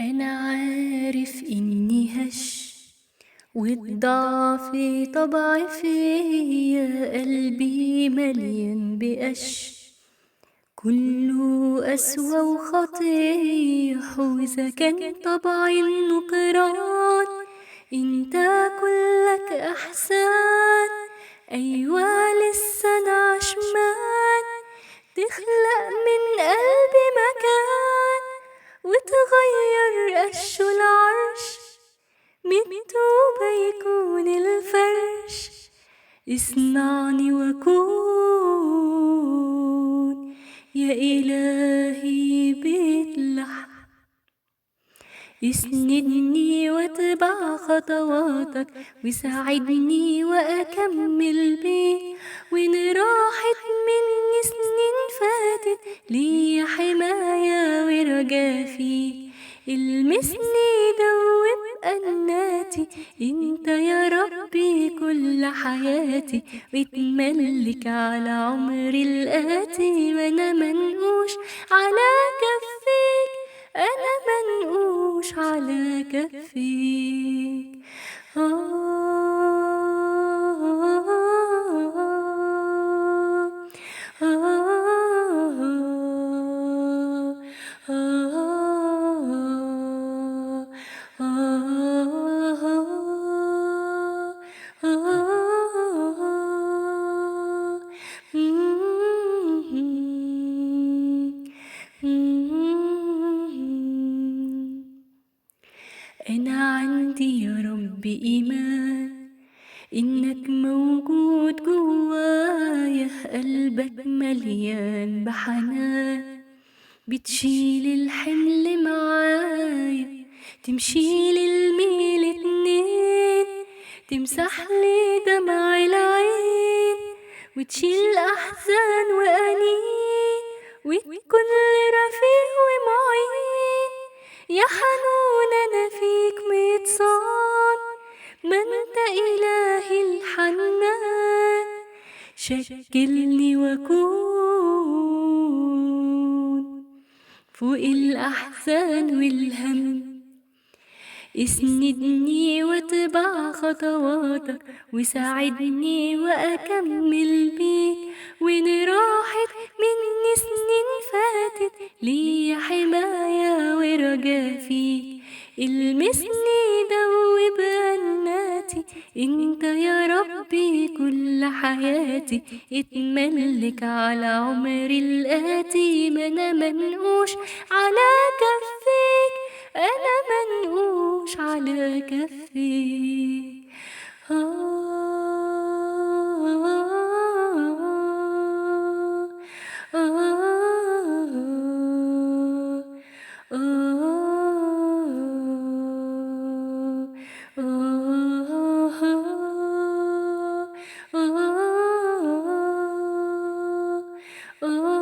أنا عارف إني هش والضعف طبع فيا، قلبي مليان بقش كله قسوة وخطية. وإذا كان طبعي النكران، انت كلك أحسان. أيوة لسه أنا عشمان، تخلق من قلبي مكان وتغير قشه العرش، من توبة يكون الفرش. اصنعني وأكون يا إلهي بيت لحم، اسندني واتبع خطواتك وساعدني وأكمل بيك. وإن راحت مني سنين فاتت، ليا حماية ورجا فيك. المسني دوب أناتي، انت يا ربي كل حياتي، وتملك على عمري الآتي. وانا منقوش على كفيك، انا منقوش على كفيك. أنا عندي يا رب إيمان إنك موجود جوايا، قلبك مليان بحنان، بتشيل الحمل معايا، تمشي للميل 2، تمسح لي دمع العين، وتشيل أحزان وأنين، وتكون رفيق ومعين. يا حنون أنا فيك متصان، ما انت إلهي الحنان. شكلني وأكون فوق الأحزان والهم، اسندني واتبع خطواتك وساعدني وأكمل بيك. وإن راحت مني سنين فاتت، ليا حماية ورجا فيك. المسني دوب أناتي، انت يا ربي كل حياتي، اتملك على عمري الآتي. ما انا منقوش على كفيك، انا منقوش على كفيك. Oh.